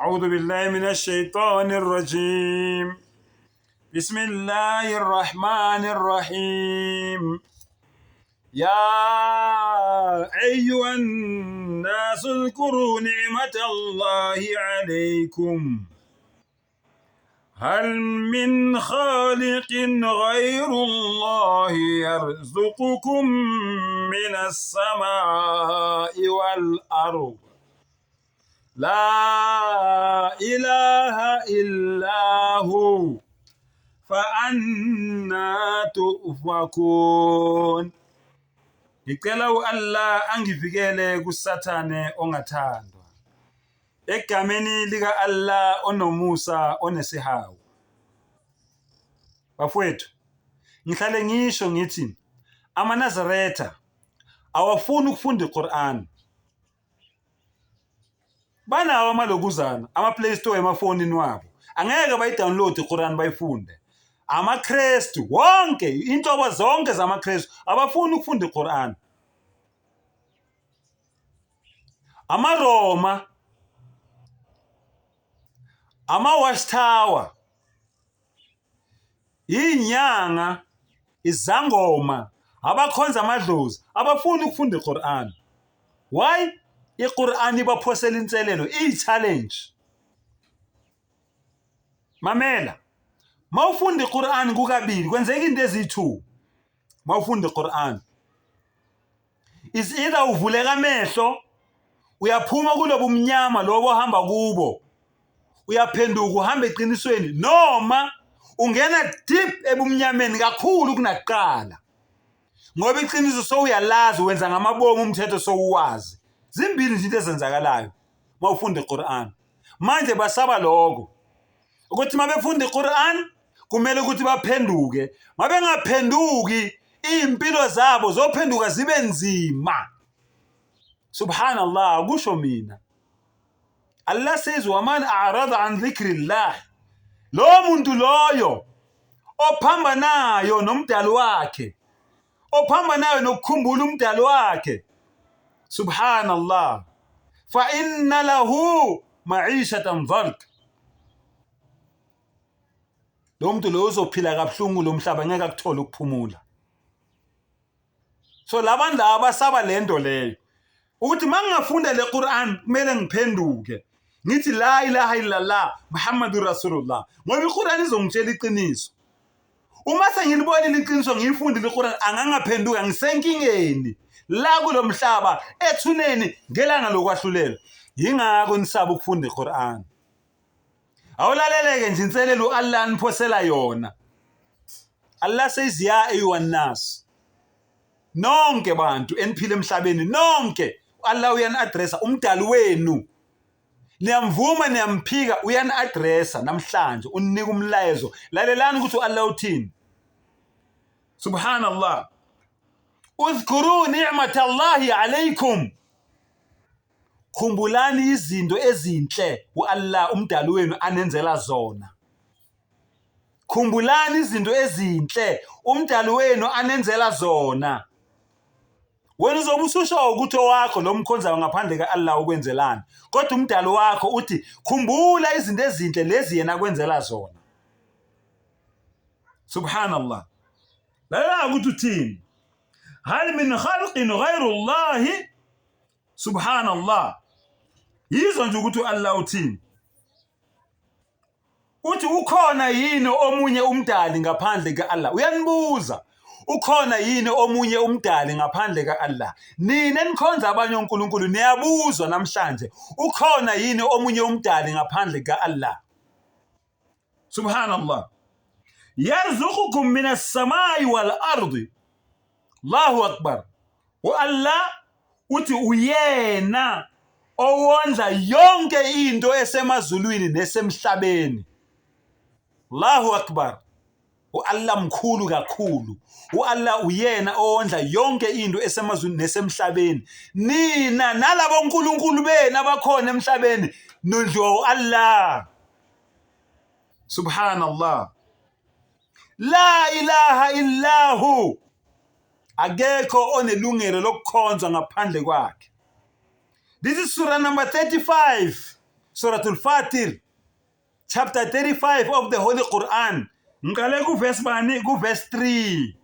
أعوذ بالله من الشيطان الرجيم بسم الله الرحمن الرحيم يا أيها الناس اذكروا نعمة الله عليكم هل من خالق غير الله يرزقكم من السماء والأرض لا إله إلا هو فأنا تؤفكون. Ngicela u-Allah angivikele kuSathane ongathandwa. Egameni lika-Allah onomusa onesihawu. Bafowethu, ngihlale ngisho ngithi amaNazaretha awafuni ukufunda iQur'an. Banawo amalokuzana, ama-Play Store emafonini wabo. Angeke bayi-download iQur'an bayifunde. AmaKrestu wonke, inhlobo zonke zamaKrestu abafuni ukufunda iQur'an. AmaRoma, ama-Watchtower, inyanga, izangoma, abakhonza amadlozi abafuni ukufunda iQur'an. Why? IQur'an ibaphosela inselelo, iyi-challenge. Mamela, mawufunda iQur'an kukabili kwenzeka into eziyi-2. Mawufunda iQur'an is either uvuleka amehlo uyaphuma kulobu mnyama lobo ohamba kubo uyaphenduka uhamba eqinisweni noma ungena deep ebumnyameni kakhulu kunakuqala ngoba iqiniso sowuyalazi wenza ngamabomu umthetho sowuwazi. Zimbili nje into ezenzakalayo uma ufunda iQur'an. Manje basaba lokho ukuthi uma befunda iQur'an kumele ukuthi baphenduke, mabengaphenduki iy'mpilo zabo zophenduka zibe nzima. Subhanallah, kusho mina. Allah says waman a'rada an dhikrillah, lo muntu loyo ophambanayo nomdali wakhe, ophambanayo nokukhumbula umdali wakhe, subhanallah, fa inna lahu ma'ishatan dhank, lo muntu lo uzophila kabuhlungu lo mhlaba, ngeke akuthole ukuphumula. So labantu laba basaba lento leyo ukuthi mangingafunda le Quran kumele ngiphenduke ngithi la ilaha illallah Muhammadur Rasulullah, ngoba iQuran izongitshela iqiniso. Uma sengilibonile iqiniso ngiyifundile iQuran angangaphenduka ngisenkingeni la kulo mhlaba ethuneni ngelanga lokwahlulela. Yingakho nisaba ukufunda iQuran. Awulaleleke nje inselelo uAllah aniphosela yona. Allah says ya ayuhan nas, nonke bantu eniphila emhlabeni nonke, uAllah uyani-addressa, umdali wenu niyamvuma niyamphika, uyani-addressa namhlanje, uninika umlayezo. Lalelani ukuthi uAllah uthini. Subhanallah, udhkuru ni'matallahi alaykum, khumbulani izinto ezinhle uAllah umdali wenu anenzela zona. Khumbulani izinto ezinhle umdali wenu anenzela zona. Wena uzobe ususho ukuthi owakho lo mkhonzayo ngaphandle ka-Allah ukwenzelani, kodwa umdali wakho uthi khumbula izinto ezinhle lezi yena akwenzela zona. Subhanallah, lalela ukuthi uthini. Hal min khalqin ghayru Allahi. Subhanallah, yizwa nje ukuthi u-Allah uthini. Uthi ukhona yini omunye umdali ngaphandle ka-Allah? Uyanibuza, ukhona yini omunye umdali ngaphandle ka-Allah? Nina enikhonza abanye onkulunkulu niyabuzwa namhlanje, ukhona yini omunye umdali ngaphandle ka-Allah? Subhanallah, yarzuqukum min as-samai wal ardi. Allahu akbar. U-Allah uthi uyena owondla yonke into esemazulwini nesemhlabeni. Allahu akbar. U-Allah mkhulu kakhulu. U-Allah uyena owondla yonke into esemazulwini nesemhlabeni. Nina nalabo nkulunkulu benu abakhona emhlabeni nondliwa u-Allah. Subhanallah. La ilaha illahu, akekho onelungelo lokukhonzwa ngaphandle kwakhe. This is surah number 35. Suratul Fatir chapter 35 of the Holy Quran. Ngiqale ku-verse bani? Ku-verse 3.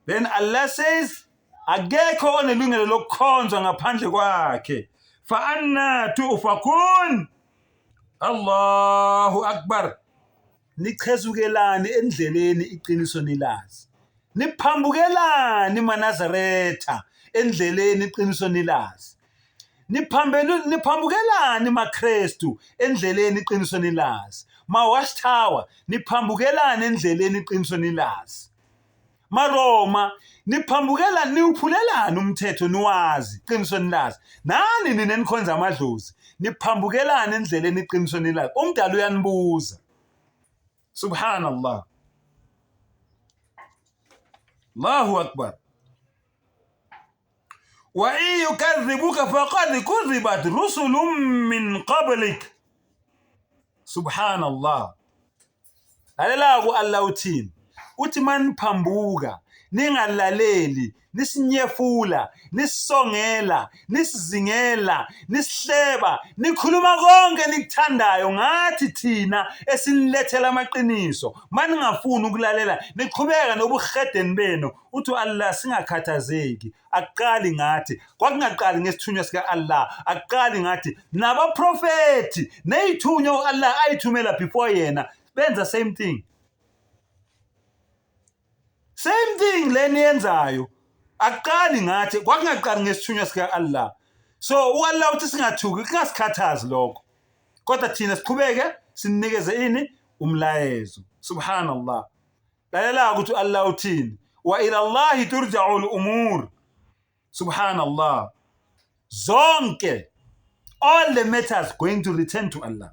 Then Allah says akekho onelungelo lokukhonzwa ngaphandle kwakhe. Fa anna tu'fakun. Allahu Akbar. Nichezukelani endleleni iqiniso nilazi. Niphambukelani maNazaretha endleleni iqiniso nilazi. Niphambene niphambukelani maKristu endleleni iqiniso nilazi. Ma Watchtower niphambukelani endleleni iqiniso nilazi. MaRoma niphambukela niwuphulelani umthetho niwazi iqiniso nilazi. Nani nina enikhonza amadlozi niphambukelani endleleni iqiniso nilazi. Umdali uyanibuza. Subhanallah. Allahu Akbar. Wa in yukadhibuka faqad kudhibat rusulun min qablik. Subhanallah. Lalela ku Allah uthini? Uthi maniphambuka ningalaleli nisinyefula nisisongela nisizingela nisihleba nikhuluma konke nikuthandayo ngathi thina esinilethela amaqiniso maningafuni ukulalela niqhubeka nobuhedeni benu uthi u-Allah singakhathazeki akuqali ngathi kwakungaqali ngesithunywa sika-Allah akuqali ngathi nabaprofethi neyithunywa u-Allah ayithumela before yena benza same thing same thing le niyenzayo akuqali ngathi kwakungaqali ngesithunywa sika-Allah so u-Allah uthi singathuki kungasikhathazi lokho kodwa thina siqhubeke sinikeze ini umlayezo subhanallah lalela ukuthi u-Allah uthini wa ila Allahi turja'u al-umur subhanallah zonke all the matters going to return to Allah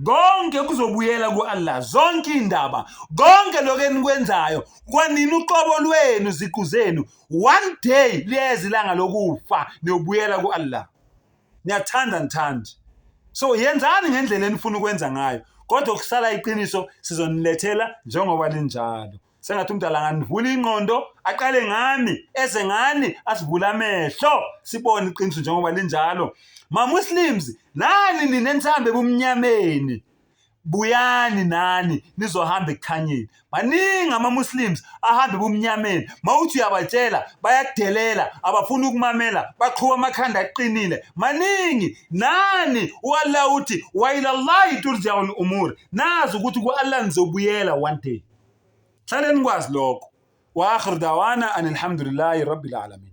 konke kuzobuyela ku-Allah zonke indaba konke lokho enikwenzayo kwanini uqobo lwenu ziqu zenu one day liyeza ilanga lokufa niyobuyela ku-Allah niyathanda nithandi so yenzani ngendlela enifuna ukwenza ngayo kodwa kusala iqiniso sizonilethela njengoba linjalo sengathi umdala anganivula ingqondo aqale ngami eze ngani asivule amehlo sibone iqiniso njengoba linjalo ma-muslims nani nina enihambe ebumnyameni buyani nani nizohamba ekukhanyeni maningi ama-muslims ahamba ebumnyameni mawuthi uyabatshela bayakudelela abafuni ukumamela baqhuba amakhanda aqinile maningi nani u-allah uthi wa ilallahi turjau l-umur nazi ukuthi ku-allah nizobuyela one day hlaleni kwazi lokho wa akhiru dawana an alhamdulillahi rabbil alamin.